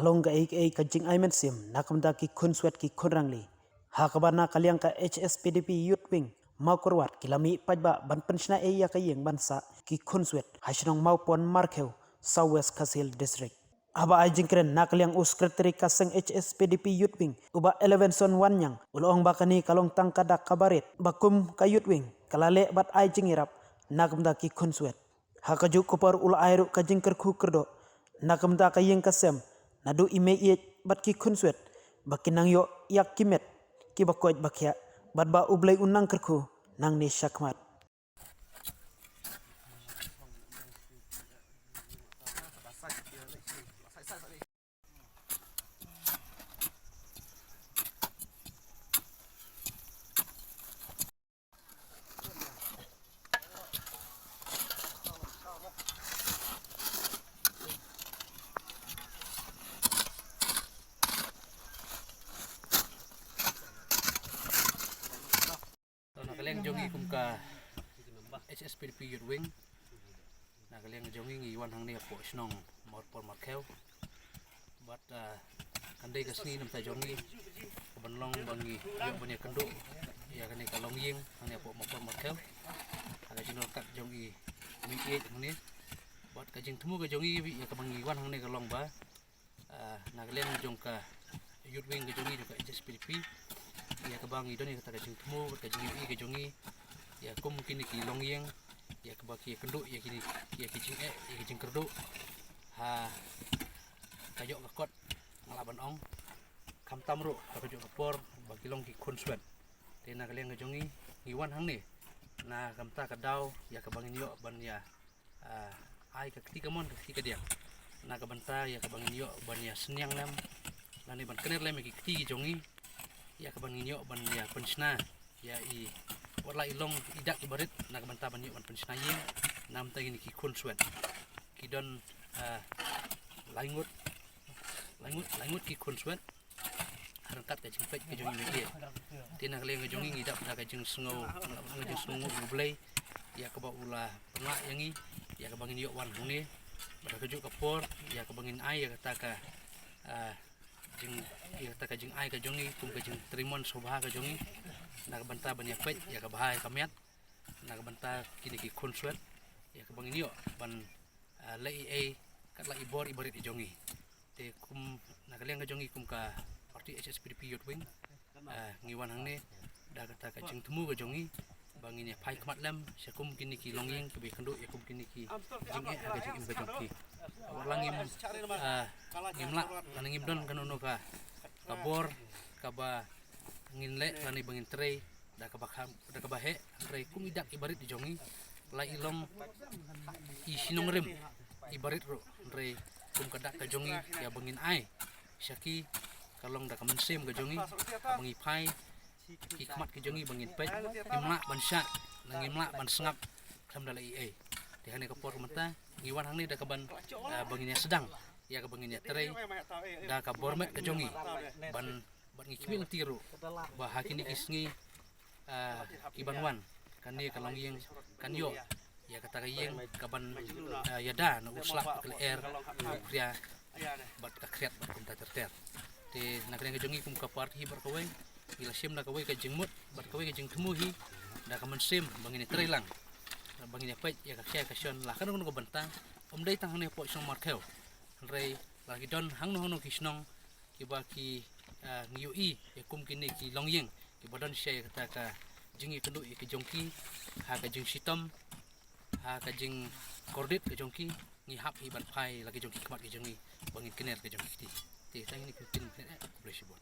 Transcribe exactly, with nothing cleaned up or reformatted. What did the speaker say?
long kaei kaei ka jingai mynsiem na ka bynta ki khunswet ki khun rangli. Ha kaba na ka liang ka H S P D P Youth Wing Mawkyrwat ki la mih paidbah ban pynshna ei ïa ka ïing ban sah ki khunswet ha shnong Mawpon Markhew, South West Khasi Hills District. Haba ai jingkren na ka liang u Secretary ka seng H S P D P Youth Wing, u Bah Elevenson Wanniang, u la ong ba kane ka long tang ka dak kaba rit ba kum ka Youth Wing ka la leh bad ai jingïarap na ka bynta ki khunswet. Ha kajuh ka por u la ai ruh ka jingkyrkhu kyrdoh na ka bynta ka ïing ka sem, naduh i mei ïeit bad ki khunswet, ba kin nang ïoh ïa ki met kiba koit ba khiah, bad ba U Blei un nang kyrkhu nangne shakhmat. To, na ka liang jong ngi kum ka H S P D P Youth Wing, na ka liang jong ngi ngi wan hangne hapoh shnong Mawpon Markhew. Bad, ah, kan dei ka sngi namar jong ngi ka ban long ba ngi ïoh ban ïakynduh ïa kane ka longïing hangne hapoh Mawpon Markhew. Ha ka jingdon kat jong i mei ïeit hangne. Bad ka jingthmu ka jong ngi ïa kaba ngi wan hangne ka long ba, ah, na ka liang jong ka Youth Wing ka jong ngi jong ka H S P D P, ïa kaba ngi don ïa kata ka jingthmu bad ka jingïohi ka jong ngi ïa kum kine ki longïing, ïa kaba ki ïakynduh ïa kine, ïa ki jingeh, ïa ki jingkyrduh ha ka ïoh ka kot, nga lah ban ong, khamtam ruh ha kajuh ka por ba ki long ki khunswet. Te na ka liang ka jong ngi ngi wan hangne na ka bynta ka daw ïa kaba ngin ïoh ban ïa, ah, ai ka kti kamon ka kti kadiang na ka bynta ïa kaba ngin ïoh ban ïa synñiang lem lane ban kner lem ïa ki kti ki jong ngi, ïa kaba ngin ïoh ban ïa pynshna ïa i, wat la i long i dak i barit, na ka bynta ban ïoh ban pynshna ïing. Na ka bynta kine ki khunswet ki don, ah, lai ngut, lai ngut, lai ngut ki khunswet. Ryngkat ka jingpeit ka jong i mei ïeit. Te na ka liang ka jong ngi ngi dap da ka jingsngew, da ka jingsngew U Blei ïa kaba u la pynlah ïa ngi ïa kaba ngin ïoh wan hangne. Bad ha kajuh ka por ïa kaba ngin ai ïa kata ka, ah, jing, ïa kata ka jingai ka jong ngi kum ka jingtrei mon sngewbha ka jong ngi na ka bynta ban ïa peit ïa ka bha ïa ka miat na ka bynta kine ki khunswet, ïa kaba ngin ïoh ban, ah, leh ei ei kat la i bor i barit i jong ngi. Te kum na ka liang ka jong ngi kum ka party H S P D P Youth Wing, ah, ngi wan hangne da kata ka jingthmu ka jong ngi ba ngin ïa phai khmat lem sha kum kine ki longïing kiba ïakynduh ïa kum kine ki jingeh ha ka jingim ka jong ki. Wat la ngim, ah, ngim lah lane ngim don kano kano ka, ka bor kaba ngin leh lane ba ngin trei da kaba kham, da kaba heh, hynrei kum i dak i barit i jong ngi la i long i shnong rim i barit ruh, hynrei kum ka dak ka jong ngi ïa ba ngin ai sha ki ka long da ka mynsiem ka jong ngi, ba ngi phai ki khmat ki jong ngi ba ngin peit, ngim lah ban shah, ngim lah ban sngap khlem da leh ei ei. Te hangne ka por mynta ngi wan hangne da kaban, ah, ba ngin ïa sdang ïa kaba ngin ïa trei da ka bor met ka jong ngi ban, bad ngi khmih lynti ruh ba ha kine ki sngi, ah, ki ban wan kane ka longïing kan ïoh ïa kata ka ïing kaban, ah, ïada na u slap ka lyer, u phria bad ka khriat bad kumta ter ter. Te na ka liang ka jong ngi kum ka party hi bad kawei ngi la shim da kawei ka jingmut bad kawei ka jingthmu hi da ka mynsiem ba ngin ïa trei lang, ba ngin ïa peit ïa ka khia ka shon la kano kano ka bynta, ym dei tang hangne hapoh shnong Markhew, hynrei la ki don hangno hangno ki shnong kiba ki, ah, ngi ïohi ïa kum kine ki longïing kiba don sha ïa kata ka jingïakynduh ïa ki jong ki ha ka jingshitom, ha ka jingkordit ka jong ki, ngi hap hi ban phai la ki jong ki khmat ki jong ngi ba ngin kner ka jong ki kti. Te tang ine ki ktien kren, eh, khublei shibun.